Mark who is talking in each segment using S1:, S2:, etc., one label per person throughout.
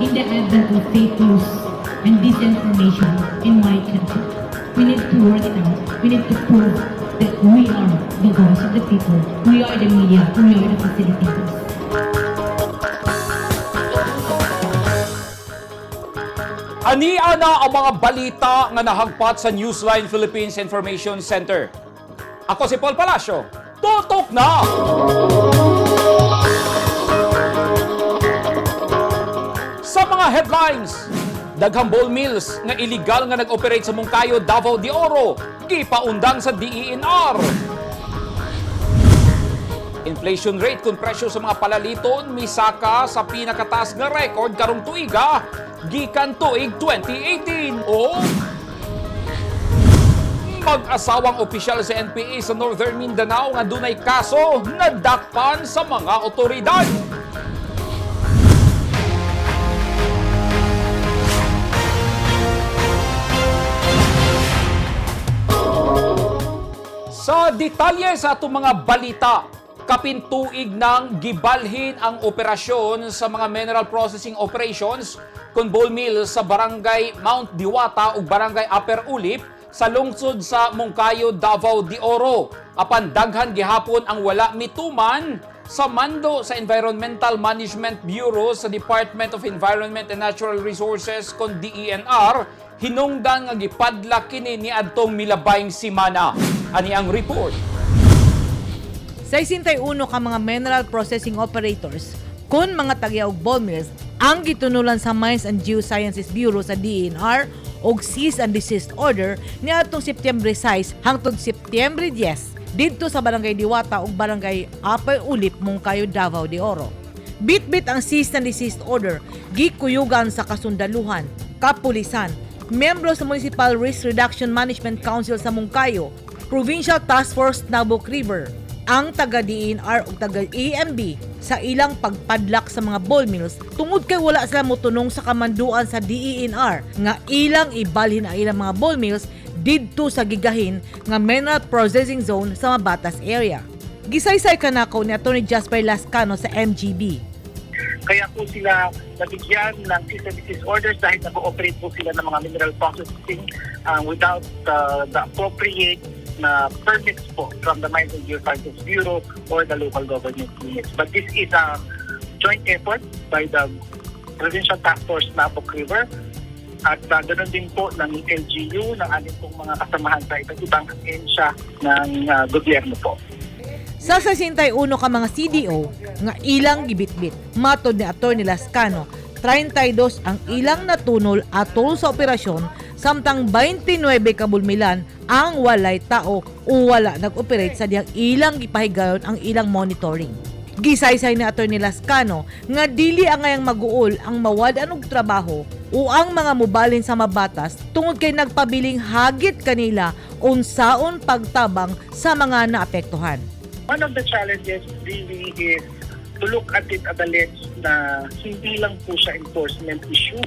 S1: In the advent of fake news and disinformation in my country, we need to work it out. We need to prove that we are the voice of the people. We are the media. We are the facilitators.
S2: Ania na ang mga balita nga nahagpat sa Newsline Philippines Information Center. Ako si Paul Palacio. Tutok na! Sa mga headlines, daghang ball mills nga illegal nga nag-operate sa Moncayo, Davao de Oro, gipaundang sa DENR. Inflation rate kung presyo sa mga palaliton misaka sa pinakataas nga record karong tuiga gikan tuig 2018. O mag-asawang opisyal sa NPA sa Northern Mindanao nga dunay kaso nadakpan sa mga otoridad. Sa detalye sa atong mga balita, kapintuig nang gibalhin ang operasyon sa mga mineral processing operations kon ball mill sa Barangay Mount Diwata ug Barangay Upper Ulip sa lungsod sa Moncayo, Davao de Oro. Apan daghan gihapon ang wala mituman sa mando sa Environmental Management Bureau sa Department of Environment and Natural Resources kon DENR hinungdan nga gipadla kini niadtong milabayng simana. Ani ang report.
S3: 61 ka mga mineral processing operators kun mga tagya og ball mills ang gitunulan sa Mines and Geosciences Bureau sa DENR og cease and desist order niadtong Setyembre 6 hangtod Setyembre 10 didto sa Barangay Diwata ug Barangay Upper Ulip, Moncayo, Davao de Oro. Bitbit ang cease and desist order gikuyugan sa kasundaluhan, kapulisan, miyembro sa Municipal Risk Reduction Management Council sa Moncayo, Provincial Task Force Nabok River, ang taga DNR ug taga AMB sa ilang pagpadlak sa mga ball mills tungod kay wala sila motunong sa kamanduan sa DENR nga ilang ibalhin ang ilang mga ball mills didto sa gigahin nga mineral processing zone sa Mabatas area. Gisaysay kanako ni Atty. Jasper Lascano sa MGB.
S4: Kaya po sila nabigyan ng cease and desist orders dahil nag-ooperate po sila ng mga mineral processing without the appropriate na permits po from the Mines and Geosciences Bureau or the local government units. But this is a joint effort by the Provincial Task Force Nabok River at ganun din po ng LGU, ng ating pong mga kasamahan sa iba't ibang ahensya ng gobyerno po.
S3: Sa 61 ka mga CDO nga ilang gibitbit. Matod ni Atty. Lascano, 32 ang ilang natunol atol sa operasyon samtang 29 ka bulmilan ang walay tao o wala nag-operate sa dihang ilang gipahigayon ang ilang monitoring. Gisaysay ni Atty. Lascano nga dili angayang maguol ang mawad-an og trabaho o ang mga mubalin sa mabatas tungod kay nagpabiling hagit kanila unsaon pagtabang sa mga naapektuhan.
S4: One of the challenges really is to look at it at the lens na hindi lang po siya enforcement issue.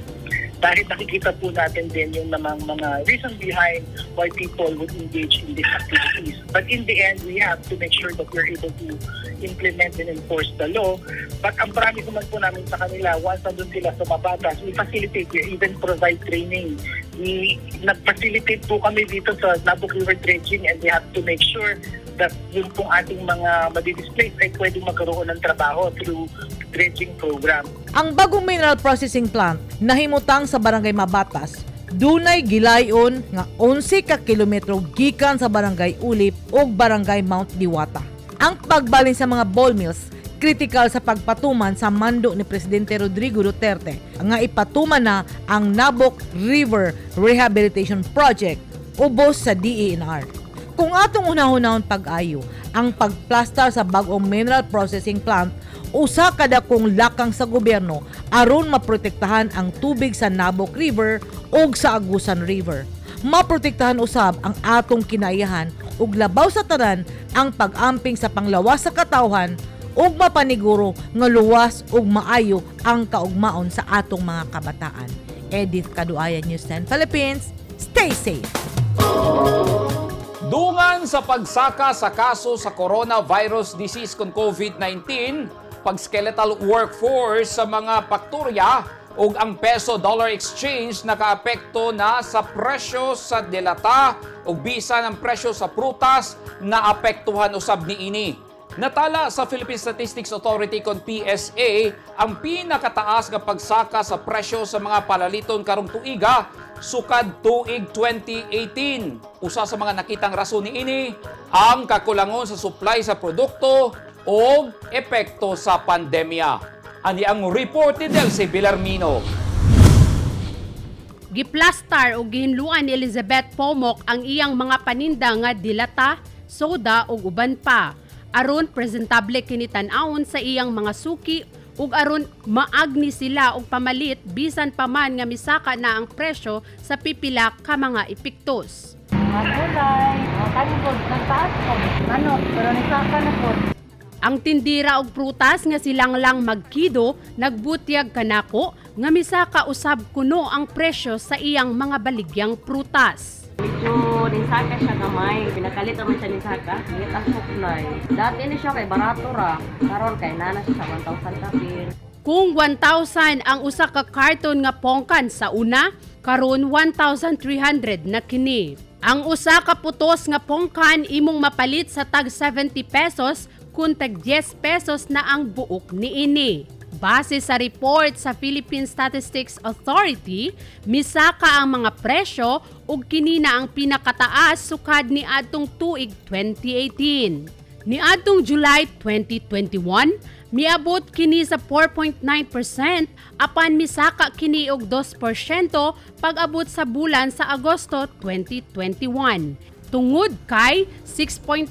S4: Dahil nakikita po natin din yung namang mga reason behind why people would engage in these activities. But in the end, we have to make sure that we're able to implement and enforce the law. But ang promise naman po namin sa kanila, once nandun sila sa mabatas, we facilitate, we even provide training. We nag-facilitate po kami dito sa Nabok River Dredging and we have to make sure that yung pong ating mga madidisplace ay pwedeng magkaroon ng trabaho through dredging program.
S3: Ang bagong mineral processing plant nahimutang sa Barangay Mabatas, dunay gilayon nga 11 ka kilometro gikan sa Barangay Ulip ug Barangay Mount Diwata. Ang pagbalin sa mga ball mills kritikal sa pagpatuman sa mando ni Presidente Rodrigo Duterte nga ipatuman na ang Nabok River Rehabilitation Project ubos sa DENR. Kung atong unahunahon pag-ayo, ang pagplastar sa bagong mineral processing plant usa ka dakong lakang sa gobyerno aron maprotektahan ang tubig sa Nabok River ug sa Agusan River. Maprotektahan usab ang atong kinaiyahan ug labaw sa tanan ang pag-amping sa panglawas sa katawhan ug mapaniguro nga luwas ug maayo ang kaugmaon sa atong mga kabataan. Edith Kaduaya, News 10 Philippines. Stay safe.
S2: Dungan sa pagsaka sa kaso sa coronavirus disease kon COVID-19, pag-skeletal workforce sa mga paktorya, Ug ang peso dollar exchange nakaapekto na sa presyo sa delata ug bisan ang presyo sa prutas naapektuhan usab niini. Natala sa Philippine Statistics Authority kon PSA ang pinakataas nga pagsaka sa presyo sa mga palaliton karong tuiga sukad tuig 2018. Usa sa mga nakitang rason niini ang kakulangon sa supply sa produkto o epekto sa pandemya. Ani ang report ni Delcy Villarmino.
S5: Giplastar og gihinluan ni Elizabeth Pomok ang iyang mga paninda nga dilata, soda ug uban pa. Aron presentable kini tan-awon sa iyang mga suki ug aron maagni sila og pamalit bisan pa man nga misaka na ang presyo sa pipila ka mga epektos.
S6: Mga gulay, mga kanibog, nagtaas po. Manok, pero nisaka na po.
S5: Ang tindira og prutas nga silang lang magkido nagbutyag kanako nga misaka usab kuno ang presyo sa iyang mga baligyang prutas.
S7: Medyo ninsaka siya gamay. Pinakalit naman siya ninsaka. Ngit ang supply. Dati ni siya kay barato ra. Karon kay nana siya sa 1,000 kapin.
S5: Kung 1,000 ang usa ka karton nga pongkan sa una, karon 1,300 na kini. Ang usa ka putos nga pongkan imong mapalit sa tag 70 pesos kung tag 10 pesos na ang buok niini. Base sa report sa Philippine Statistics Authority, misaka ang mga presyo ug kini na ang pinakataas sukad ni adtong tuig 2018. Niadtong July 2021, miabot kini sa 4.9% apan misaka kini og 2% pag-abot sa bulan sa Agosto 2021. Tungod kay 6.9%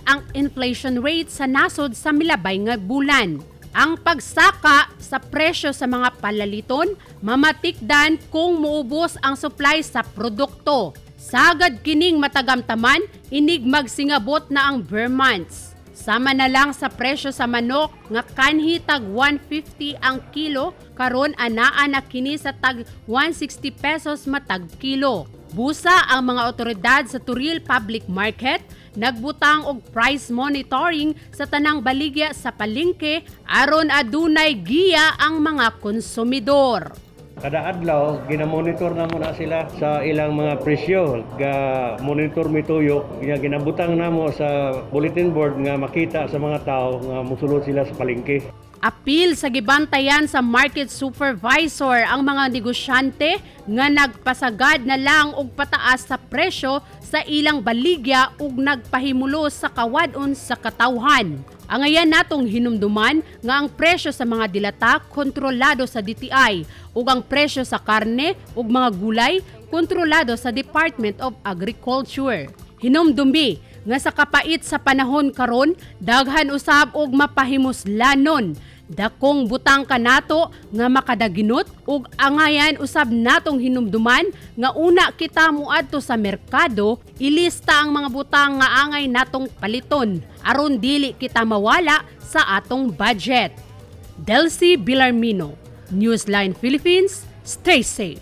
S5: ang inflation rate sa nasod sa milabay nga bulan. Ang pagsaka sa presyo sa mga palaliton mamatikdan kung muubos ang supply sa produkto. Sagad kining matagamtaman, inig magsingabot na ang bare months. Sama na lang sa presyo sa manok nga kanhi tag 150 ang kilo, karon anaa na kini sa tag 160 pesos matag kilo. Busa ang mga otoridad sa Turil Public Market nagbutang og price monitoring sa tanang baligya sa palengke aron adunay giya ang mga konsumidor.
S8: Kada adlaw ginamonitor namo na sila sa ilang mga presyo. Ga monitor mituyok, nga ginabutang namo sa bulletin board nga makita sa mga tao nga mosulod sila sa palengke.
S5: Apil sa gibantayan sa market supervisor ang mga negosyante nga nagpasagad na lang og pataas sa presyo sa ilang baligya ug nagpahimulo sa kawadon sa katawhan. Angayan natong hinumduman nga ang presyo sa mga dilata kontrolado sa DTI ug ang presyo sa karne ug mga gulay kontrolado sa Department of Agriculture. Hinumdumi nga sa kapait sa panahon karon daghan usab og mapahimuslanon. Dakong butang kanato nga makadaginot ug angayan usab natong hinumduman nga una kita moadto sa merkado, ilista ang mga butang nga angay natong paliton aron dili kita mawala sa atong budget. Delcy Bilarmino, Newsline Philippines, stay safe.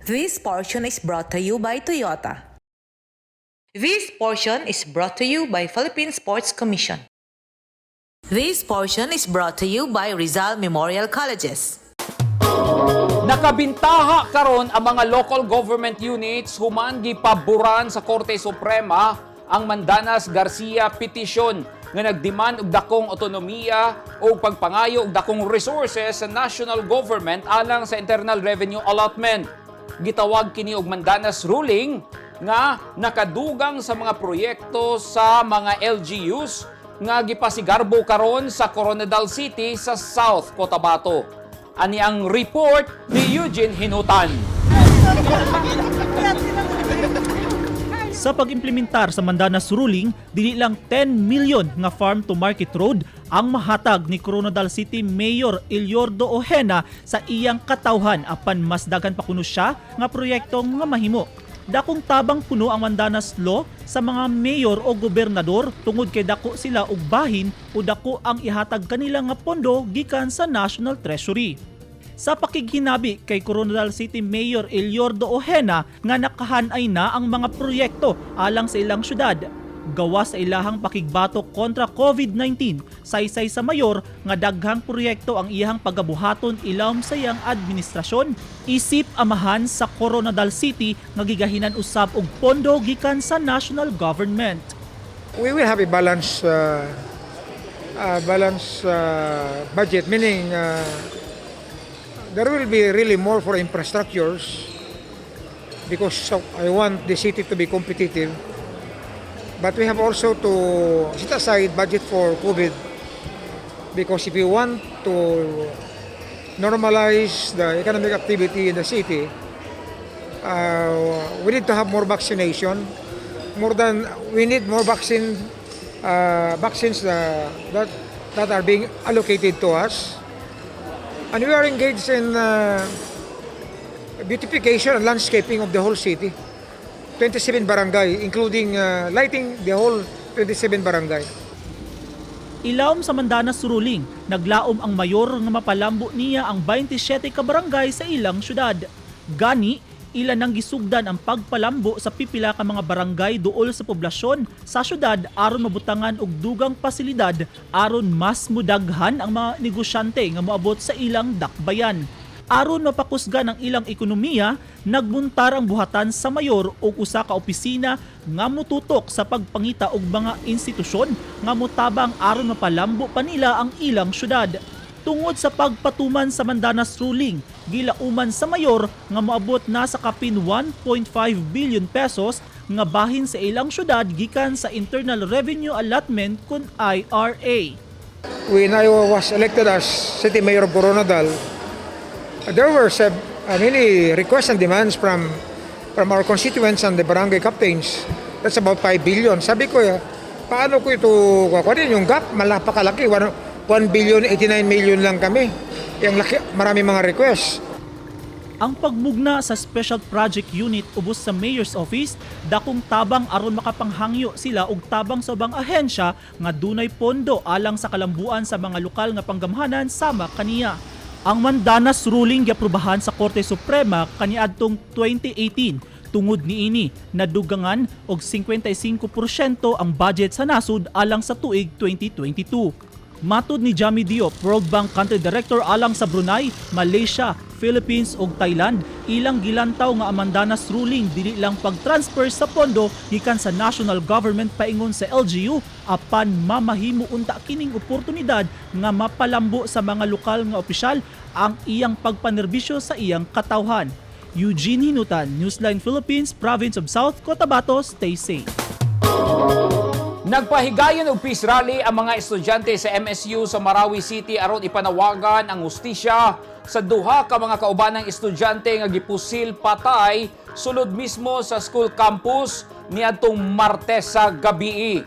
S3: This portion is brought to you by Toyota. This portion is brought to you by Philippine Sports Commission. This portion is brought to you by Rizal Memorial Colleges.
S2: Nakabintaha karon ang mga local government units human gipaboran sa Korte Suprema ang Mandanas Garcia petition nga nagdemand og dakong otonomiya o pagpangayo og dakong resources sa national government alang sa Internal Revenue Allotment. Gitawag kini og Mandanas ruling nga nakadugang sa mga proyekto sa mga LGUs nga gipasigarbo karon sa Coronadal City sa South Cotabato. Ani ang report ni Eugene Hinutan.
S9: Sa pag-implementar sa Mandanas ruling, dili lang 10 million nga farm to market road ang mahatag ni Coronadal City Mayor Eliordo Ojena sa iyang katawhan apan mas daghan pa kuno siya nga proyekto nga mahimo. Dakong tabang kuno ang Mandanas Law sa mga mayor o gobernador tungod kay dako sila og bahin o dako ang ihatag kanila nga pondo gikan sa National Treasury. Sa pakighinabi kay Koronadal City Mayor Eliordo Ojena nga nakahanay na ang mga proyekto alang sa ilang syudad. Gawas sa ilahang pakigbato kontra COVID-19, saysay sa mayor nga daghang proyekto ang iyahang pagabuhaton ilawom sa iyang administrasyon. Isip amahan sa Koronadal City nga gigahinan usab og pondo gikan sa national government.
S10: We will have a balance budget, meaning there will be really more for infrastructures because I want the city to be competitive. But we have also to set aside budget for COVID because if we want to normalize the economic activity in the city, we need to have more vaccination. More than we need more vaccines that are being allocated to us, and we are engaged in beautification and landscaping of the whole city. 27 barangay, including lighting the whole 27 barangay.
S9: Ilawom sa Mandanas ruling, naglaom ang mayor nga mapalambo niya ang 27 ka barangay sa ilang syudad. Gani, ila nang gisugdan ang pagpalambo sa pipila ka mga barangay duol sa poblasyon sa syudad aron mabutangan og dugang pasilidad aron mas mudaghan ang mga negosyante nga moabot sa ilang dakbayan. Aron mapakusgan ang ilang ekonomiya, nagbuntar ang buhatan sa mayor og usa ka opisina nga mututok sa pagpangita og mga institusyon nga motabang aron mapalambo pa nila ang ilang syudad. Tungod sa pagpatuman sa Mandanas ruling, gilauman sa mayor nga moabot na sa kapin 1.5 billion pesos nga bahin sa ilang syudad gikan sa Internal Revenue Allotment kun IRA.
S10: When I was elected as city mayor of Koronadal, there were many requests and demands from our constituents and the barangay captains. That's about 5 billion. Sabi ko, eh, paano ko ito kukunin? Yung gap, malapakalaki. 1 billion, 89 million lang kami. Yung laki, marami mga requests.
S9: Ang pagmugna sa Special Project Unit ubos sa Mayor's Office dakong tabang aron makapanghangyo sila og tabang sa ubang ahensya nga dunay pondo alang sa kalambuan sa mga lokal nga panggamhanan sama kaniya. Ang Mandanas ruling giaprobahan sa Korte Suprema kaniadtong 2018. Tungod niini, nadugangan og 55% ang budget sa nasod alang sa tuig 2022. Matud ni Jami Diop, World Bank Country Director alang sa Brunei, Malaysia, Philippines ug Thailand, ilang gilantaw nga ang Mandanas ruling dili lang pag-transfer sa pondo gikan sa national government paingon sa LGU apan mamahimo unta kining oportunidad nga mapalambo sa mga lokal nga opisyal ang iyang pagpanerbisyo sa iyang katawhan. Eugene Hinutan, Newsline Philippines, Province of South Cotabato, stay safe.
S2: Nagpahigayon og peace rally ang mga estudyante sa MSU sa Marawi City aron ipanawagan ang hustisya sa duha ka mga kaubanang estudyante nga gipusil patay sulod mismo sa school campus niadtong Martes sa gabii.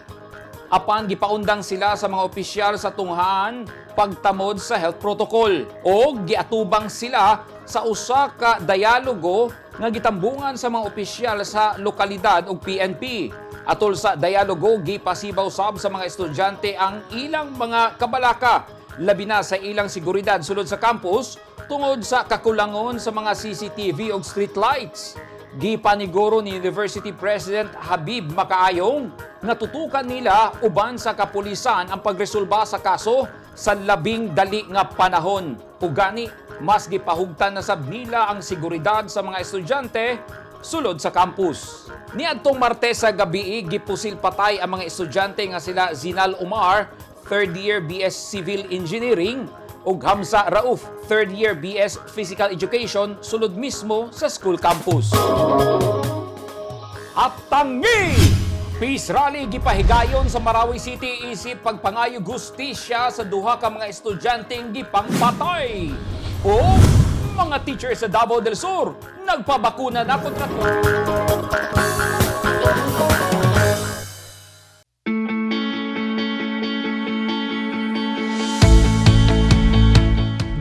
S2: Apan gipaundang sila sa mga opisyal sa tunghaan pagtamod sa health protocol o giatubang sila sa usa ka dialogo nga gitambungan sa mga opisyal sa lokalidad ug PNP. Atol sa dialogo, gipasibaw sab sa mga estudyante ang ilang mga kabalaka, labi na sa ilang seguridad sulod sa campus tungod sa kakulangon sa mga CCTV ug street lights. Gipaniguro ni University President Habib Makaayong nga tutukan nila uban sa kapulisan ang pagresolba sa kaso sa labing dali nga panahon. Ug gani, mas gipahugtan na sab nila ang seguridad sa mga estudyante sulod sa campus. Niadtong Martes sa gabi, gipusil patay ang mga estudyante nga sila Zinal Umar, third year BS Civil Engineering, ug Hamza Rauf, third year BS Physical Education, sulod mismo sa school campus. At tangi! Peace rally gipahigayon sa Marawi City isip pagpangayo hustisya sa duha ka mga estudyanteng gipangpatay. O mga teacher sa Davao del Sur nagpabakuna na kontra.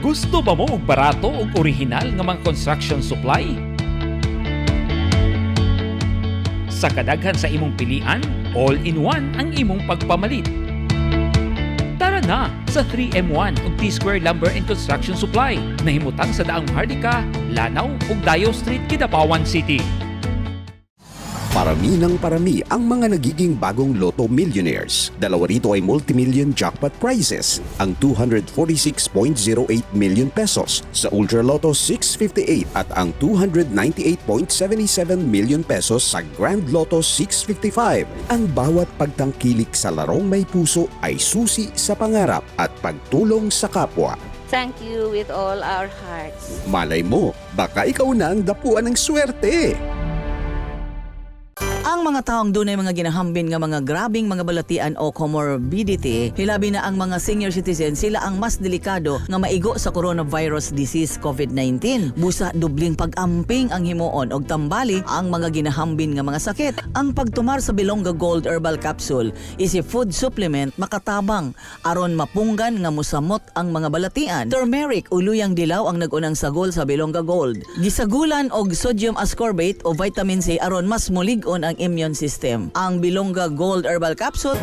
S2: Gusto ba mo og barato ug orihinal nga mga construction supply? Sa kadaghan sa imong pilian, all-in-one ang imong pagpamalit. Tara na. na sa 3M1 ug T-Square Lumber and Construction Supply. Nahimutang sa Daang Maharlika, Lanao ug Dayo Street, Kidapawan City.
S11: Parami ng parami ang mga nagiging bagong Lotto millionaires. Dalawa rito ay multimillion jackpot prizes, ang 246.08 million pesos sa Ultra Lotto 658 at ang 298.77 million pesos sa Grand Lotto 655. Ang bawat pagtangkilik sa larong may puso ay susi sa pangarap at pagtulong sa kapwa.
S7: Thank you with all our hearts.
S11: Malay mo, baka ikaw na ang dapuan ng swerte.
S12: Ang mga taong dunay mga ginahambin nga mga grabing mga balatian o comorbidity, hilabi na ang mga senior citizen, sila ang mas delikado nga maigo sa coronavirus disease COVID-19. Busa dubling pag-amping ang himuon og tambali ang mga ginahambin nga mga sakit. Ang pagtumar sa Bilongga Gold Herbal Capsule is a food supplement makatabang aron mapunggan nga musamot ang mga balatian. Turmeric o luyang dilaw ang nag-unang sagol sa Bilongga Gold. Gisagulan og sodium ascorbate o vitamin C aron mas mulig-on ang immune system. Ang Bilongga Gold Herbal Capsule.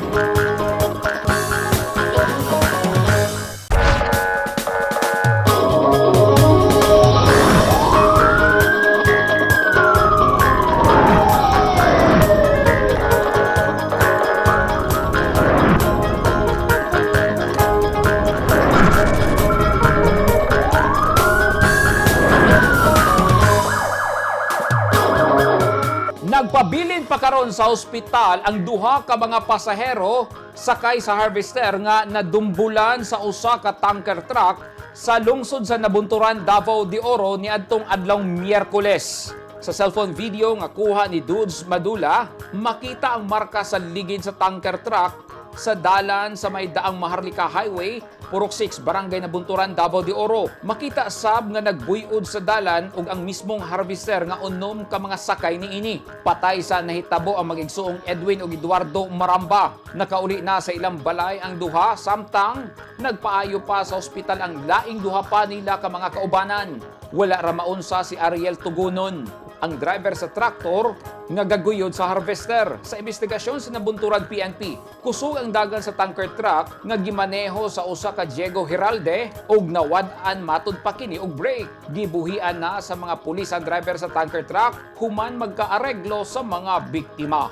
S2: Nagpabilin pa karon sa ospital ang duha ka mga pasahero sakay sa harvester nga nadumbulan sa usa ka tanker truck sa lungsod sa Nabunturan, Davao de Oro niadtong adlawng Miyerkules. Sa cellphone video nga kuha ni Dudes Madula, makita ang marka sa ligid sa tanker truck sa dalan sa may Daang Maharlika Highway, Purok 6, Barangay Nabunturan, Davao de Oro. Makita sab nga nagbuyod sa dalan ug ang mismong harvester nga unom ka mga sakay niini. Patay sa nahitabo ang magigsuong Edwin ug Eduardo Maramba. Nakauli na sa ilang balay ang duha samtang nagpaayo pa sa ospital ang laing duha pa nila ka mga kaubanan. Wala ra maunsa si Ariel Tugunon, ang driver sa traktor nga gaguyod sa harvester. Sa investigasyon sa Nabunturan PNP, kusog ang dagan sa tanker truck nga gimaneho sa usa ka Diego Giralde ug nawad-an matud pa kini og brake. Gibuhian na sa mga pulis ang driver sa tanker truck human magkaareglo sa mga biktima.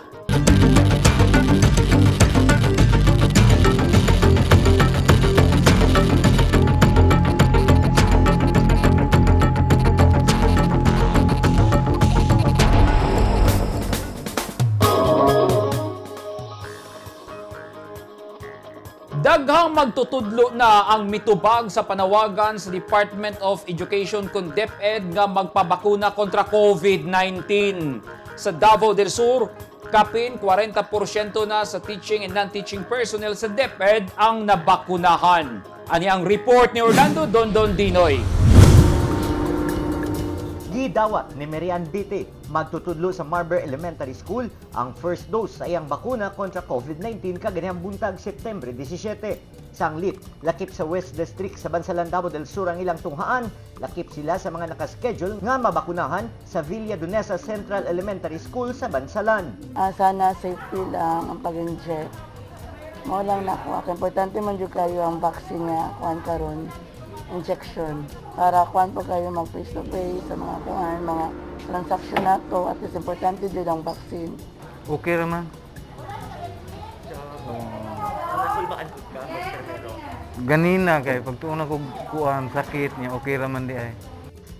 S2: Daghang magtutudlo na ang mitubag sa panawagan sa Department of Education kun DepEd nga magpabakuna kontra COVID-19. Sa Davao del Sur, kapin 40% na sa teaching and non-teaching personnel sa DepEd ang nabakunahan. Ani ang report ni Orlando Dondon Dinoy.
S13: Gidawat ni Marian Bite, magtutudlo sa Marber Elementary School, ang first dose sa iyang bakuna kontra COVID-19 kaganihang buntag Setyembre 17. Sanglit, lakip sa West District sa Bansalan, Davao del Sur ang ilang tunghaan, lakip sila sa mga nakaschedule nga mabakunahan sa Villa Dunesa Central Elementary School sa Bansalan.
S6: Sana safety lang ang pag-inject. Mao lang na ako. Ang importante man jud kayo ang vaccine nga kuan karon, injection, para kuan po kayo mag face to face sa mga kuan, mga transaction nato. At least importante jud ang vaccine.
S14: Okay raman. Ganina kay pagtuon ako kuan sakit niya, okay raman di ay.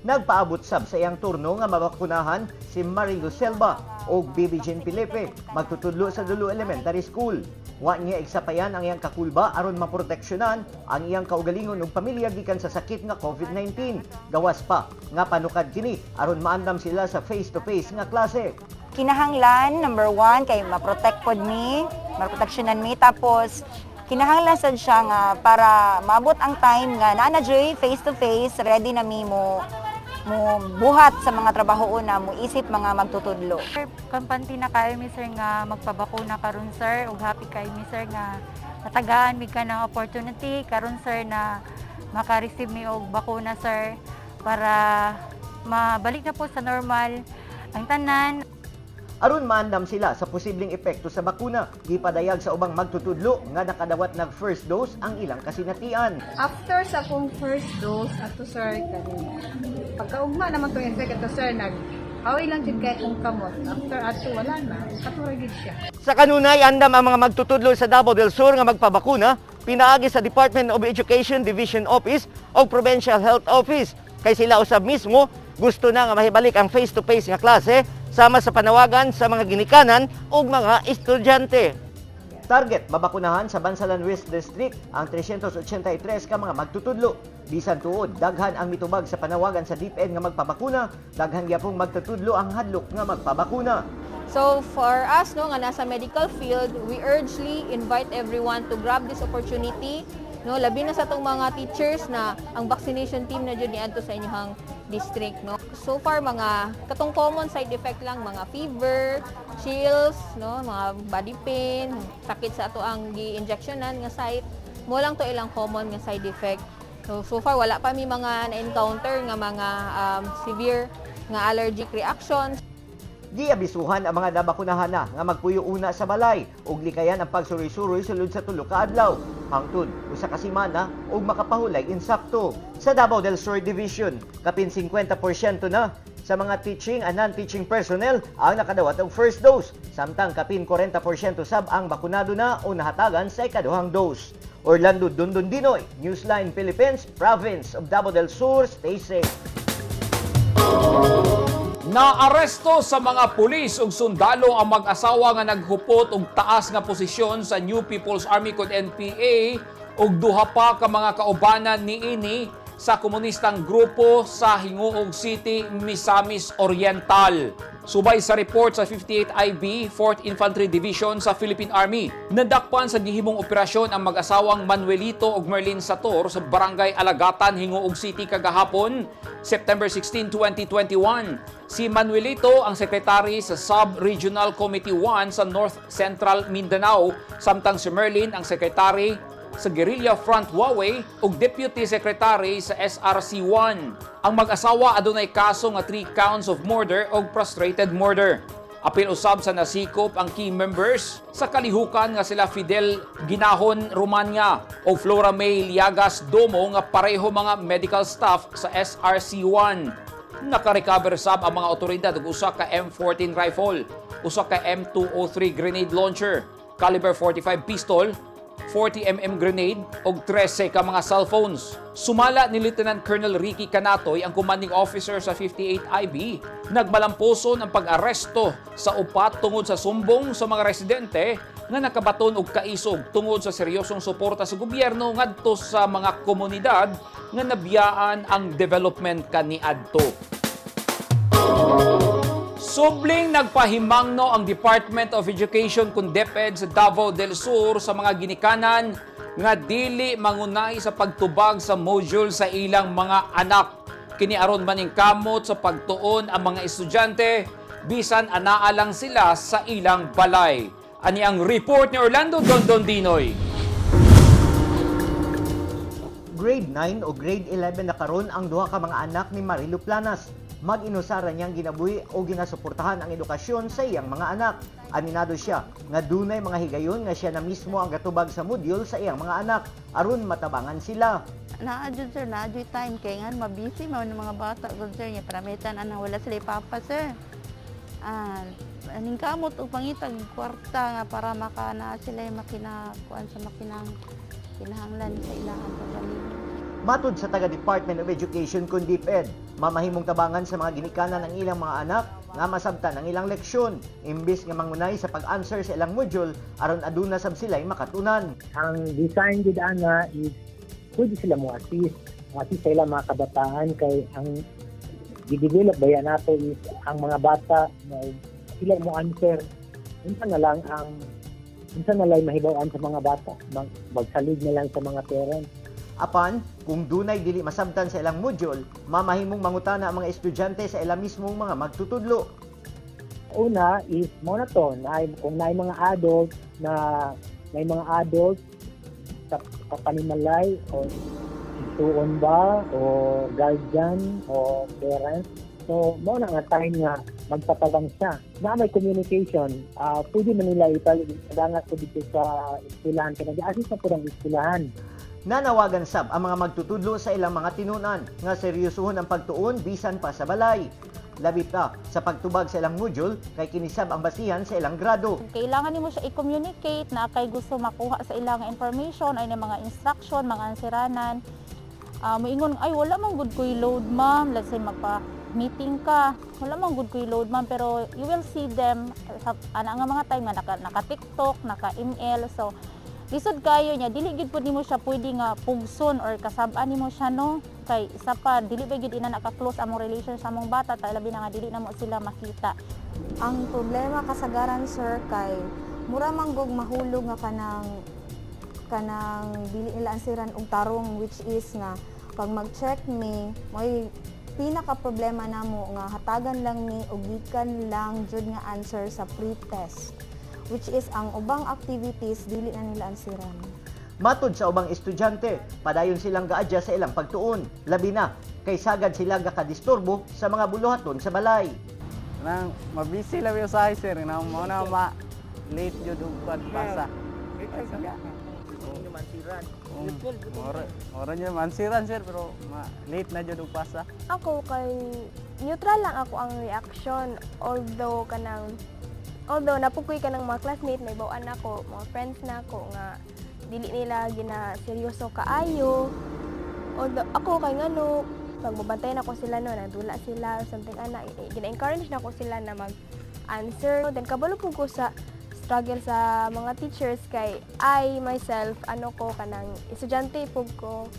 S13: Nagpaabot sab sa iyang turno nga mabakunahan si Marilu Selva o Bibi Jean Felipe, magtutudlo sa Dulu Elementary School. Wa niya igsapayan ang iyang kakulba aron maproteksyonan ang iyang kaugalingon ug pamilya gikan sa sakit nga COVID-19. Gawas pa nga panukad kini aron maandam sila sa face-to-face nga klase.
S15: Kinahanglan number one kay ma-protect pod mi, maproteksyonan mi, tapos kinahanglan sad siya nga para maabot ang time nga naa na joy face to face, ready na mi mo mo buhat sa mga trabaho na mo isip mga magtutudlo.
S6: Kampante na kayo mi sir nga magpabakuna karon sir, ug happy kayo mi sir nga natagaan mi ka ng opportunity karon sir na maka-receive mi og bakuna sir, para mabalik na po sa normal ang tanan.
S13: Aron maandam sila sa posibleng epekto sa bakuna, gipadayag sa ubang magtutudlo nga nakadawat nag first dose ang ilang kasinatian.
S16: After sa akong first dose, ato sir, kani pagkaugma naman to effect ato sir, nag away lang jud kay kong kamot. After ato wala na, katura gid siya.
S13: Sa kanunay, andam ang mga magtutudlo sa Davao del Sur nga magpabakuna, pinaagi sa Department of Education Division Office o Provincial Health Office. Kay sila usab mismo gusto na nga mahibalik ang face-to-face nga klase sama sa panawagan sa mga ginikanan ug mga estudyante. Target mabakunahan sa Bansalan West District ang 383 ka mga magtutudlo. Bisan tuod, daghan ang mitubag sa panawagan sa DepEd nga magpabakuna, daghan gyapong magtutudlo ang hadlok nga magpabakuna.
S17: So for us, no, nga nasa medical field, we urgently invite everyone to grab this opportunity, no, labi na sa atong mga teachers na ang vaccination team na jud niadto sa inyong district, no. So far, mga katong common side effect lang, mga fever, chills, no, mga body pain, sakit sa ato ang gi-injectionan nga site. Mo lang to ilang common nga side effect. So far wala pa mi mga na-encounter nga mga severe nga allergic reactions.
S13: Giabisuhan ang mga nabakunahan na nga magpuyo una sa balay ug likayan ang pagsuroy-suroy sulod sa 3 ka adlaw. Hangtod 1 ka semana ug makapahulay insakto. Sa Davao del Sur Division, kapin 50% na sa mga teaching and non-teaching personnel ang nakadawat og first dose, samtang kapin 40% sab ang bakunado na o nahatagan sa ikaduhang dose. Orlando Dondon Dinoy, Newsline Philippines, Province of Davao del Sur, stay safe.
S2: Naaresto sa mga pulis ug sundalo ang mag-asawa nga naghupot og taas nga posisyon sa New People's Army kon NPA ug duha pa ka mga kaubanan niini sa komunistang grupo sa Gingoog City, Misamis Oriental. Subay sa report sa 58 IB, 4th Infantry Division sa Philippine Army, nadakpan sa gihimong operasyon ang mag-asawang Manuelito ug Merlin Sator sa Barangay Alagatan, Gingoog City kagahapon, September 16, 2021. Si Manuelito ang sekretary sa Sub-Regional Committee 1 sa North Central Mindanao, samtang si Merlin ang sekretary sa Guerrilla Front Huawei ug Deputy Secretary sa SRC-1. Ang mag-asawa adunay kaso nga 3 counts of murder ug frustrated murder. Apil usab sa nasikop ang key members sa kalihukan nga sila Fidel Ginahon Romania o Flora May Liagas Domo nga pareho mga medical staff sa SRC-1. Nakarecover sab ang mga otoridad og usa ka M14 rifle, usa ka M203 grenade launcher, caliber 45 pistol, 40 mm grenade ug 13 ka mga cellphones. Sumala ni Lieutenant Colonel Ricky Canatoy, ang commanding officer sa 58 IB, nagmalampuson ang pag-aresto sa upat tungod sa sumbong sa mga residente nga nakabaton og kaisog tungod sa seryosong suporta sa gobyerno ngadto sa mga komunidad nga nabiyaan ang development kaniadto. Subling nagpahimangno ang Department of Education kun DepEd sa Davao del Sur sa mga ginikanan nga dili mangunay sa pagtubag sa module sa ilang mga anak. Kini aron maningkamot sa pagtuon ang mga estudyante bisan anaa lang sila sa ilang balay. Ani ang report ni Orlando Dondon Dinoy.
S13: Grade 9 o grade 11 na karon ang duha ka mga anak ni Marilu Planas. Mag-inusara niyang ginabuhi o ginasuportahan ang edukasyon sa iyang mga anak. Aminado siya nga dunay mga higayon nga siya na mismo ang gatubag sa module sa iyang mga anak aron matabangan sila.
S6: Naa jud sir, naa jud time kay ngan mabisi man ang mga bata gud sir nya paramitan anang wala sila papa sir. Ah, aning kamot og pangitag kwarta nga para maka na sila makina kuan sa makinang kinahanglan sa ilahang pagaling.
S13: Matud sa taga Department of Education kun DepEd, mamahimong tabangan sa mga ginikanan ang ilang mga anak nga masabtan ang ilang leksyon imbis nga mangunay sa pag-answer sa ilang module aron aduna sab sila'y makatunan.
S4: Ang design gid ana is pwede sila mo assist. Mo assist sa ilang mga kabataan kay ang gi-develop ba nato is ang mga bata mo sila mo answer, unsa na lang mahibaw-an sa mga bata, magsalig na lang sa mga parents.
S13: Apan, kung dunay dili masabtan sa ilang module, mamahimong mangutana ang mga estudyante sa ilang mismong mga magtutudlo.
S4: Una is mo na to na kung naay mga adult na may mga adult sa kapanimalay o igsuon ba o guardian o parents, so mo na nga time nga Magpatalang siya. Na may communication, pwede man nila ipadangat ko dito sa eskwelahan. Kaya nag-assist na po ng eskwelahan.
S13: Nanawagan sab ang mga magtutudlo sa ilang mga tinunan nga seryosohon ang pagtuon bisan pa sa balay. Labi pa sa pagtubag sa ilang module kay kinisab ang basihan sa ilang grado.
S18: Kailangan nimo siya i-communicate na kay gusto makuha sa ilang information ay mga instruction, mga ansiranan. Moingon, "Ay, wala man gud ko'y load, ma'am." Let's say magpa meeting ka, "Wala man gud ko'y load, ma'am," pero you will see them sa ana nga mga time nga naka TikTok, naka ML. So lisod kayo niya, dili gid pud nimo siya pwede nga pugson or kasab-an nimo siya, no, kay isa pa, dili ba gid ina naka-close among relation sa among bata, ta labi na nga dili na mo sila makita.
S19: Ang problema kasagaran, sir, kay mura man gog mahulog nga kanang dili nila ansiran og tarong, which is nga pag mag-check mi, may pinaka problema namo nga hatagan lang ni og gikan lang jud nga answer sa pre-test, which is ang ubang activities dili na nila ansiran.
S13: Matod sa ubang estudyante, padayon silang gaadya sa ilang pagtuon. Labi na kay sagad sila gakadisturbo sa mga buluhaton sa balay.
S20: Nang mabisi lang yung usahay, sir, na mo na ma late jud og kuan pasa. Ora ora niya mansiran, sir, pero ma late na jud og pasa.
S21: Ako kay neutral lang ako ang reaction, although kanang although napukoy ka ng mga classmate, may bawaan ako, mga friends na ako nga dili nila gina seryoso kaayo. Although ako kay ngano pagbabantay na ko sila, no, nagdula sila or something ana, gina-encourage na ko sila na mag-answer. Then kabalo pud ko sa struggle sa mga teachers kay I myself, ano ko, kanang estudyante pud ko,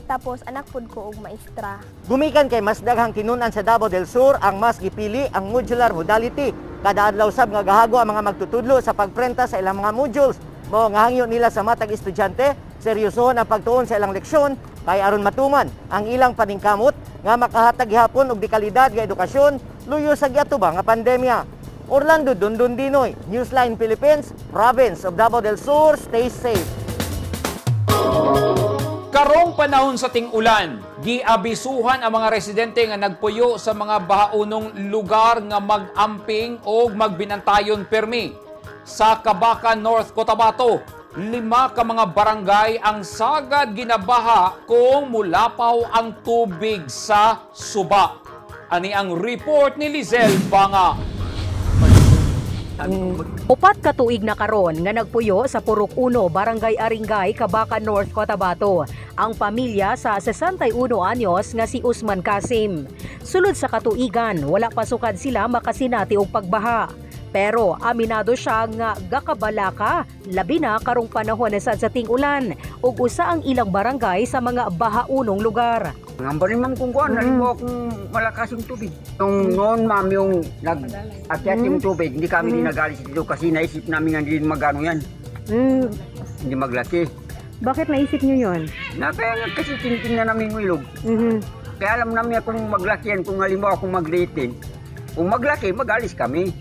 S21: tapos anak pud ko og maestra.
S13: Gumikan kay mas daghang tinunan sa Davao del Sur ang mas gipili ang modular modality. Kada adlaw sab nga gahago ang mga magtutudlo sa pagprenta sa ilang mga modules. Mao nga hangyo nila sa matag estudyante, seryosohon ang pagtuon sa ilang leksyon kay aron matuman ang ilang paningkamot nga makahatag gihapon og dekalidad nga edukasyon luyo sa giatubang nga pandemya. Orlando Dundun Dinoy, Newsline Philippines, Province of Davao del Sur, stay safe.
S2: Karong panahon sa ting-ulan, giabisuhan ang mga residente nga nagpuyo sa mga bahaunong lugar nga mag-amping o magbinantayon permi. Sa Kabacan, North Cotabato, 5 ka mga barangay ang sagad ginabaha kung mulapaw ang tubig sa suba. Ani ang report ni Lizelle Banga.
S22: 4 ka tuig na karon nga nagpuyo sa Purok 1, Barangay Aringay, Kabacan, North Cotabato ang pamilya sa 61 anyos nga si Usman Kasim. Sulod sa katuigan, wala pa sukad sila makasinati og pagbaha. Pero aminado siya nga gakabalaka, labi na karong panahon na sad sa ting-ulan ug usa ang ilang barangay sa mga bahaunong lugar.
S23: Ang rin, ma'am, kung kuan, halimbawa kung malakas yung tubig. Yung noon, ma'am, yung nag-akyat yung tubig, hindi kami din nagalis dito kasi naisip namin nga hindi magano yan. Hindi maglaki.
S22: Bakit naisip niyo yon?
S23: Na kaya nga kasi tinitingnan namin yung ilog. Kaya alam namin kung maglaki yan, kung halimbawa kung maglitin. Kung maglaki, magalis kami.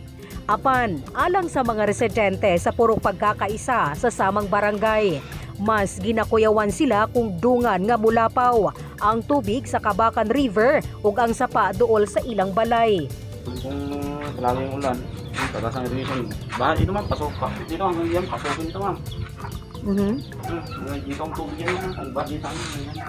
S22: Apan, alang sa mga residente sa Purok Pagkakaisa sa samang barangay, mas ginakuyawan sila kung dungan nga mulapaw ang tubig sa Kabacan River ug ang sapa duol sa ilang balay.
S24: Kung lalo yung ulan, yung tagas ang irrigation, baha dito, ma'am, pasok pa. Dito hanggang yan, pasukin ito, ma'am. Dito ang tubig yan, ma'am. Ang baha dito amin, yan.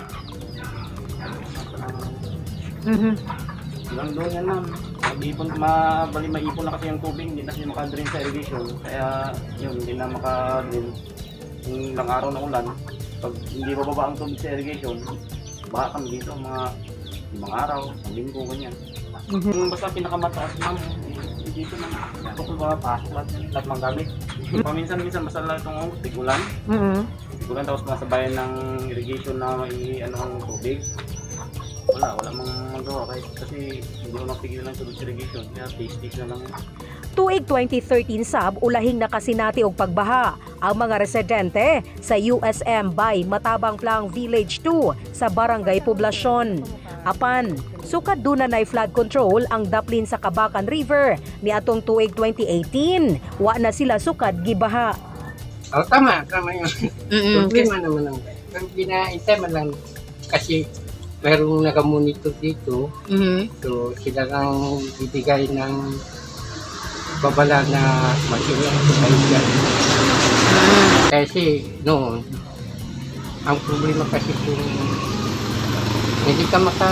S24: Hanggang doon yan, ma'am. Mag-ipon, mabali maipon na kasi yung tubig, hindi na siya makadrain sa irrigation. Kaya yun, hindi na makadrain. Yung ilang araw na ulan, pag hindi bababa ang tubig sa irrigation, baha kami dito mga 5 araw, 1 linggo, ganyan. Yung basta pinakamataas, ma'am, eh, dito ma'am, ito ko ba pasok lahat, yan, lahat mga gamit. Paminsan-minsan basta lang itong tigulan. Tigulan tapos masabayan ng irrigation na may ano ang tubig. Wala, wala mang magawa kahit kasi hindi ko napigilan ng tubig sa irrigation. Kaya tiis-tiis na lang yun.
S22: Tuig 2013 sab ulahing nakasinati og pagbaha ang mga residente sa USM by Matabang Plang Village 2 sa Barangay Poblacion. Apan, sukad duna nay flood control ang daplin sa Kabacan River niadtong tuig 2018. Wa na sila sukad gibaha.
S25: Oh, tama, tama yun. Problema naman lang. Pero ginaintay man lang kasi
S1: Merong nakamonitor dito. So sila lang bibigay ng babala na mag-ingat kayo dyan. Kasi noon, ang problema kasi kung hindi ka maka,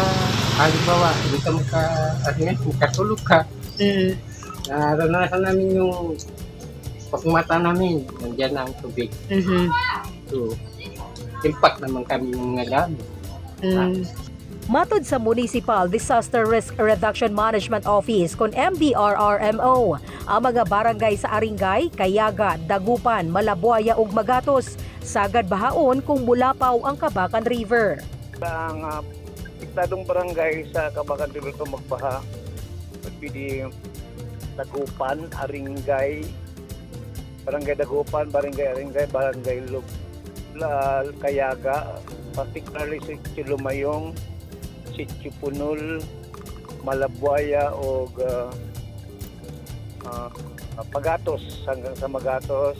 S1: halimbawa, hindi ka maka, ano yan, makatulog ka. Naranasan namin yung pagmata namin, nandiyan na ang tubig. So, impact naman kami ng mga gamit.
S22: Matod sa Municipal Disaster Risk Reduction Management Office kon MDRRMO, ang mga barangay sa Aringay, Kayaga, Dagupan, Malabuaya ug Magatos sagad bahaon kung mulapaw ang Kabacan River.
S3: Ang apektadong barangay sa Kabacan River ito magbaha would be the Dagupan, Aringay, Barangay Dagupan, Barangay Aringay, Barangay Kayaga, particularly sa Lumayong, Sitio Punol, Malabuaya o Pagatos hanggang sa Magatos.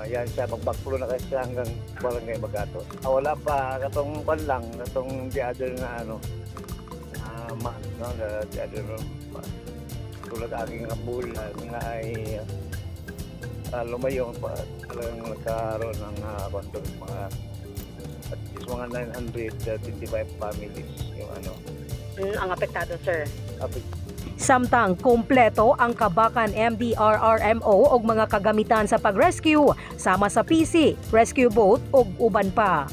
S3: Ayan siya, mag-backflow na kasi siya hanggang Barangay Magatos. Wala pa, katong kwan lang, katong the other na ano, ma, no, the other, tulad aking habol nga ay lumayo pa, talagang nagkaroon ng mga at least mga 925 families yung ano,
S22: Ang apektado, sir.
S3: Affected.
S22: Samtang kumpleto ang Kabacan MDRRMO og mga kagamitan sa pag-rescue sama sa PC, rescue boat ug uban pa.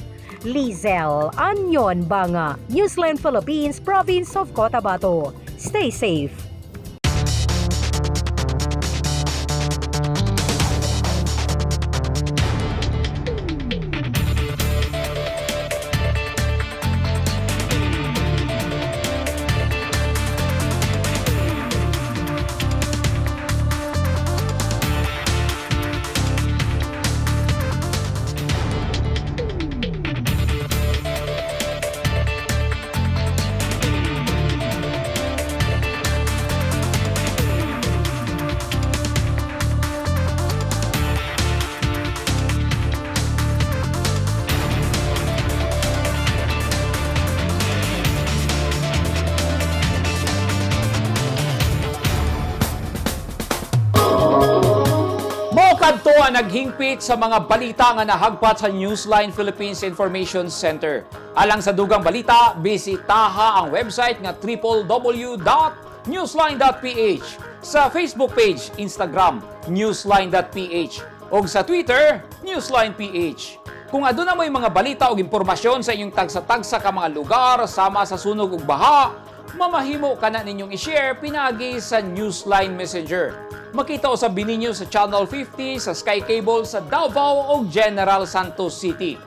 S22: Lizel Anyon Banga, Newsline Philippines, Province of Cotabato. Stay safe.
S2: Mao kadto ang naghingpit sa mga balita nga nahagpat sa Newsline Philippines Information Center. Alang sa dugang balita, bisitaha ang website nga www.newsline.ph, sa Facebook page, Instagram, newsline.ph ug sa Twitter, newsline.ph. Kung aduna mo'y mga balita o impormasyon sa inyong tagsa-tagsa ka mga lugar sama sa sunog ug baha, mamahimo ka na ninyong i-share pinaagi sa Newsline Messenger. Makita usab ninyo sa Channel 50 sa Sky Cable sa Davao ug General Santos City.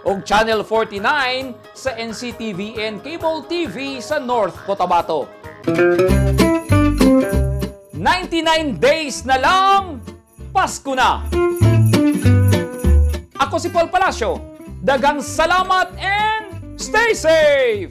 S2: Ug Channel 49 sa NCTVN Cable TV sa North Cotabato. 99 days na lang, Pasko na! Ako si Paul Palacio. Daghang salamat and stay safe!